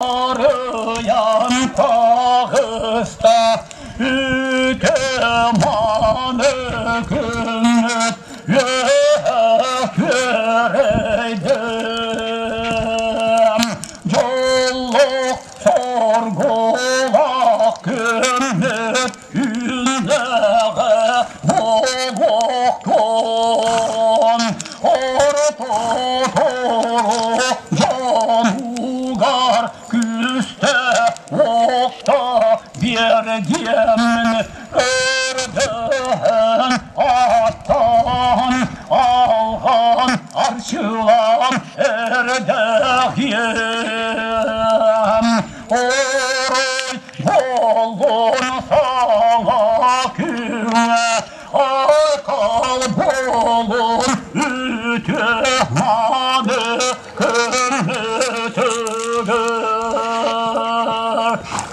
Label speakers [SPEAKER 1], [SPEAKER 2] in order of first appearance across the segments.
[SPEAKER 1] Арыйан таҕыста үтүө-мааны күммүт үөһэ күөрэйдим. Дьоллоох соргулаах күммүт үүннэҕэ буолуохтун. Орто дьонугар күүстэ уохта биэрдиэмин өрдөһөн аттаан алҕан арчылаан эрдэҕиэм Орой буоллун саҥа күҥҥэ Айхал буолун үтүө-мааны күммүтүгэр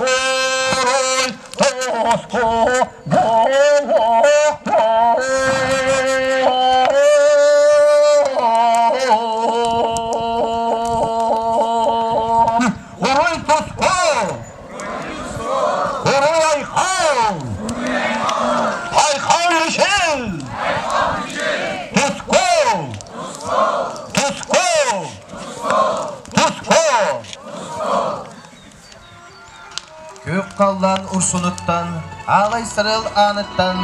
[SPEAKER 1] Орой тоску буолуохтун Уруй туску! Уруй айхал! Айхал Мишель! Туску! Туску! Туску!
[SPEAKER 2] Күөх халлаан урсунуттан, аалай сарыал ааныттан,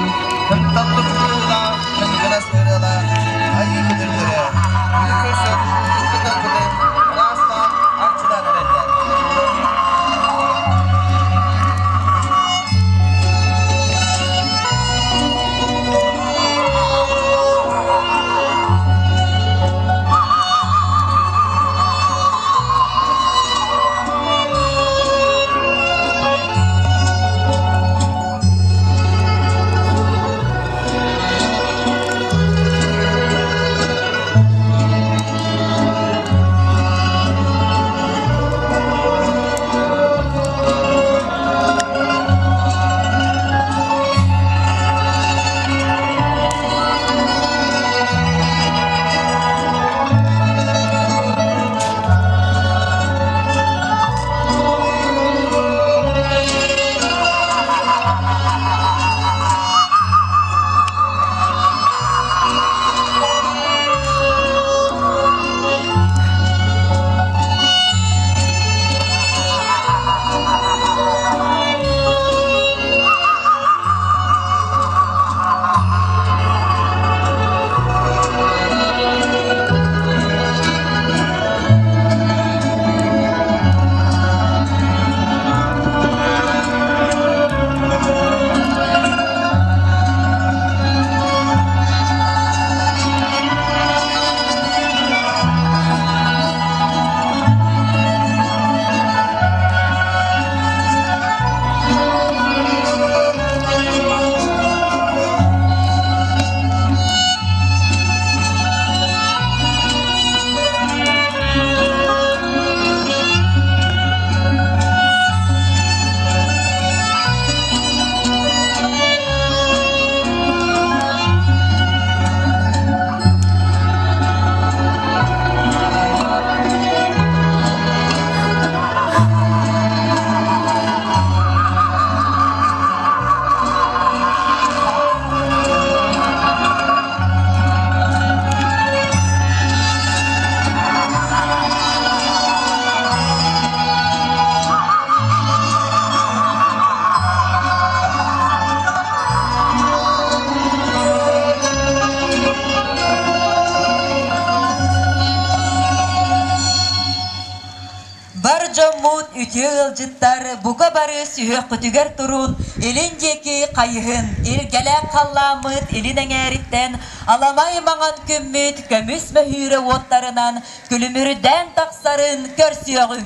[SPEAKER 2] кынталлы кутуулаах, кыҥкынас ырыалаах айыы күтүрдэрэ, күнү көрсөн, ытык-талбытын ыраастаан, арчылаан эрэллэр.
[SPEAKER 3] Бар дьоммут, үтүө ыалдьыттар, бука бары сүһүөххүтүгэр туруун, илин диэки хайыһын, илгэлээх халлааммыт илин эҥээриттэн аламай маҥан күммүт көмүс мөһүүрэ уоттарынан күлүмүрдээн тахсарын көрсүөҕүҥ.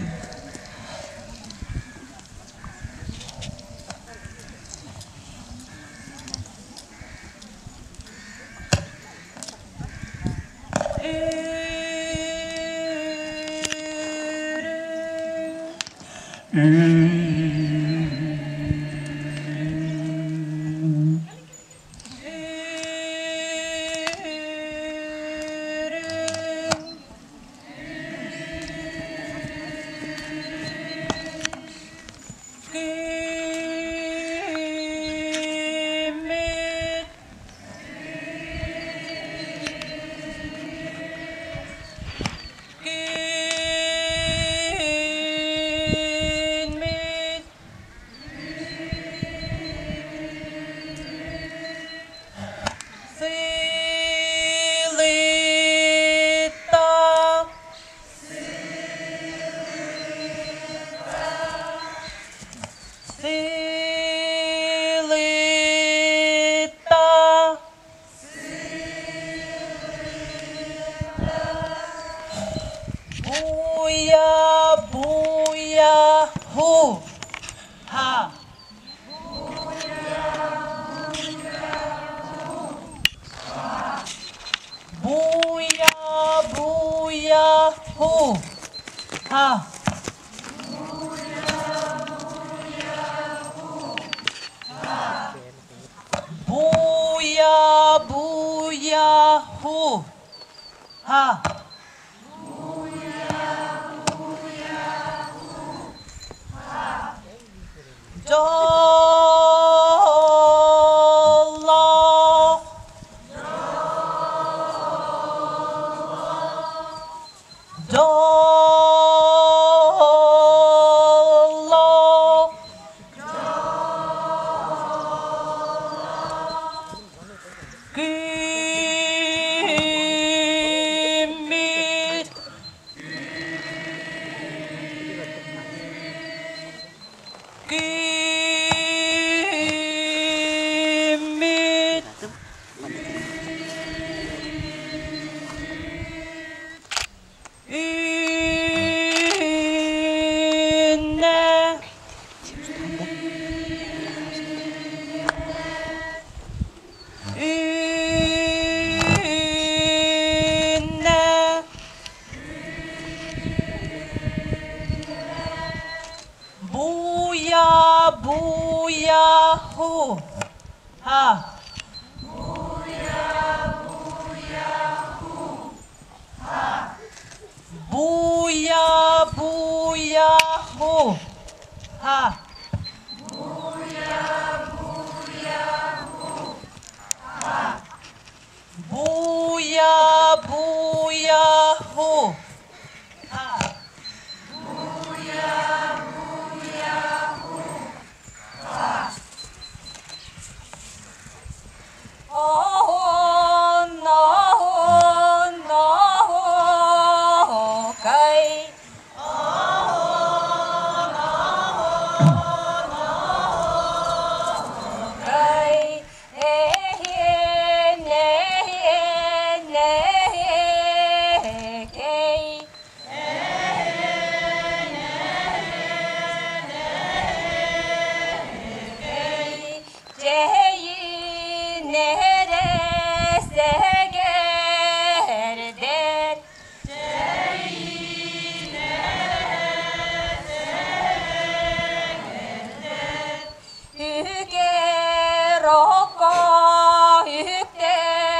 [SPEAKER 3] Буя, буя, ху, ха. Буя, буя, ху, ха. Буя, буя, ху, ха. Дьоллоох Дьоллоох Күммүт Күммүт Үүннэ Үүннэ Буя, буя, ху, ха. Буя, буя, ху, ха. Буя, буя, ху, ха. Оһон-оһон-оһокай Оһон-оһон-оһокай Эһиэн-эһиэн-эһиэкэй Чэйин эрэ сэгэрдэр Үгэр окко үктэнэн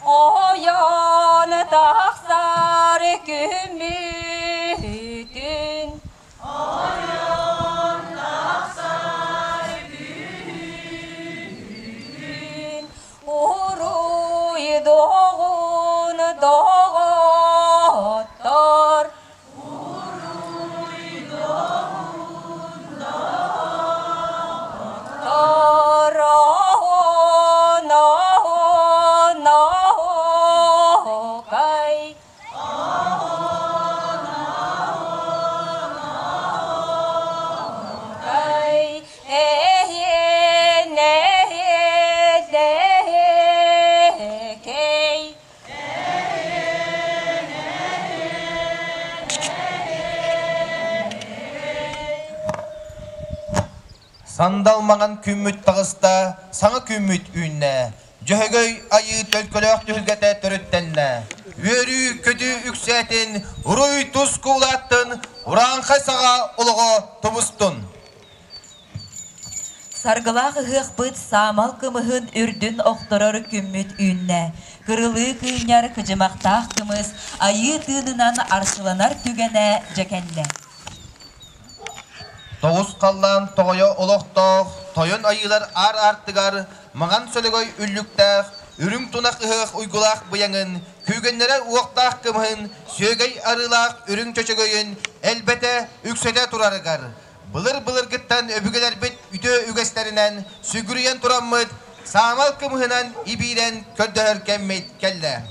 [SPEAKER 3] Ойон тахсар күммүтүн Уруй доҕун доҕоттор Тороһоноһоноһокай Кай эһиэн эһиэн
[SPEAKER 2] Сандал маҥан күммүт таҕыста, саҥа күммүт үүннэ. Дьөһөгөй айыы төлкөлөөх түһүлгэтэ төрүттэннэ. Үөрүү-көтүү үксээтин, уруй-туску улааттын, урааҥхай саҕа олоҕо тубустун!
[SPEAKER 3] Саргылаах ыһыахпыт саамал кымыһын үрдүн охторор күммүт үүннэ. Кырылыы кыынньар кыдьымахтаах кымыс айыы тыынынан арчыланар түгэнэ дьэ кэллэ.
[SPEAKER 2] Тоҕус халлаан тоҕойо олохтоох, тойон айыылар аар аартыгар маҥан сөлөгөй үллүктээх, үрүҥ тунах ыһыах уйгулаах быйаҥын, күүгэннэрэ уохтаах кымыһын, сүөгэй арыылаах үрүҥ чөчөгөйүн элбэтэ, үксэтэ турарыгар, былыр-былыргыттан өбүгэлэрбит үтүө үгэстэринэн сүгүрүйэн тураммыт, саамал кымыһынан ибиирэн көрдөһөр кэммит кэллэ.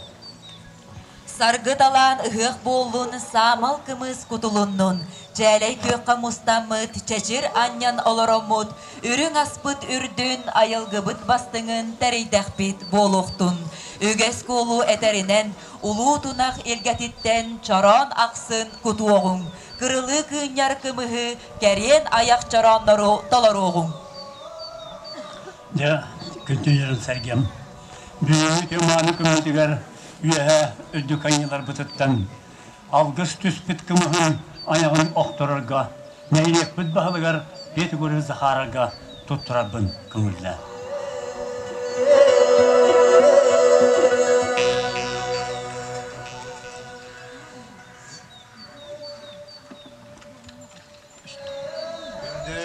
[SPEAKER 3] Саргы талаан ыһыах буоллун, саамал кымыс кутулуннун, чээлэй күөххэ мустаммыт, чэчир анньан олороммут, үрүҥ аспыт үрдүн, айылгыбыт бастыҥын тэрийдэхпит буолуохтун. Үгэс куолу этэринэн, улуу тунах илгэтиттэн чороон ахсын кутуоҕуҥ, кырылыы кыынньар кымыһы кэриэн айах чорооннору толоруоҕуҥ.
[SPEAKER 4] Дьэ, күндү сэргэм, бүгүҥҥү тымааны күммүтүгэр үөһэ үрдүк айыыларбытыттан алгыс түспүт кымыһын айаҕын охторорго нэһилиэкпит баһылыгар Петр Захарарга туттарарбын көҥүллээ.
[SPEAKER 5] Күндү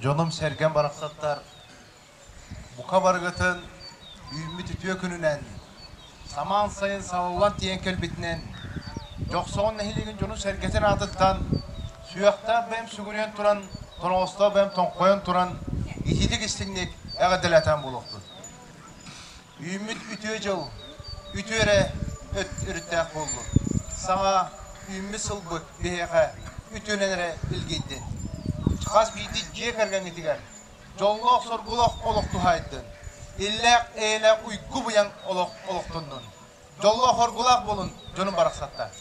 [SPEAKER 5] дьонум-сэргэм барахсаттар, бука барыгытын үүммүт үтүө күнүнэн, самаан сайын салаллан тиийэн кэлбитинэн, Дьохсоҕон нэһилиэгин дьонун-сэргэтин аатыттан сүрэхтээх бэйэм сүгүрүйэн туран, тоноҕостоох бэйэм тоҥхойон туран, итиитик истиҥник эҕэрдэлээтэн буолуохтун. Үүммүт үтүө дьыл үтүө эрэ өрүттээх буоллун. Саҥа үүммүт сылбыт биһиэхэ үтүөнэн эрэ илгийдин. Хас биирдии дьиэ кэргэҥҥитигэр дьоллоох-соргулаах олох туһаайдын. Иллээх, эйэлээх уйгу-быйаҥ олох олохтоннун. Дьоллоох-оргулаах буолун дьонум барахсаттар.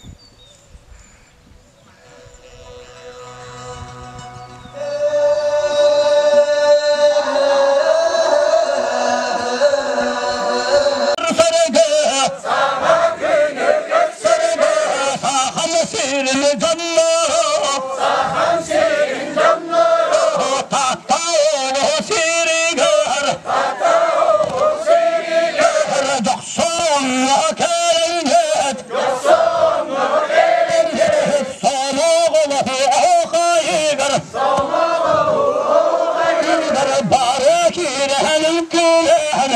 [SPEAKER 1] Бары киирэн күлэн.